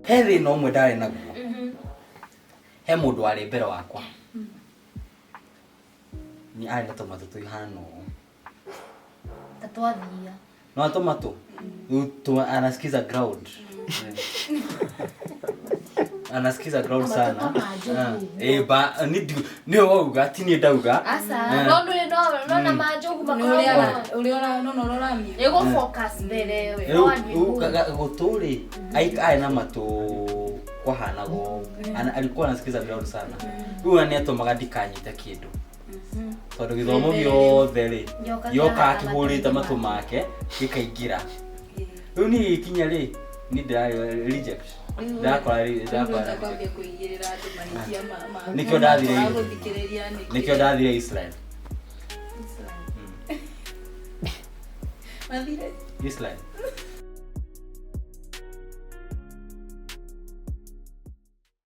He thĩna ũmwe ndarĩ naguo. He mũndũ warĩ mbere wakwa. Ni arĩ na tũmatũ tũihana ũũ. Ta twathia. No tũmatũ. Rĩu anasikiza ground. Anasikiza ground Tũmatũ sana. ta ma njogu. Ah, eh, ba ni nĩwe wauga, ti niĩ ndauga. Aca, Eh. no ndũrĩ no na manjogu Nĩ ũrĩa makoragwo. ũrĩa no no ũramia. Nĩ gũ focus mbere we. Rĩu No andũ rĩu igũrũ. gũtũ rĩ, arĩ na matũ kwahanaga ũũ. Alikuwa anasikiza ground sana. Rĩu ona nĩatũmaga ndikanyite kĩndũ. Tondũ gĩthomo gĩothe rĩ, Gĩoka gĩokaga kĩahana kĩhũrĩte matũ matũ make gĩkaingĩra. Rĩu niĩ gĩkinya rĩ, niĩ ndĩra reject. Ndĩrakora reject. Kwambia kũigĩrĩra andũ mahĩtia Nĩkĩo ndathire ma gũthikĩrĩria nĩkĩ. Nĩkĩo ndathire Israel. Mathire Israel.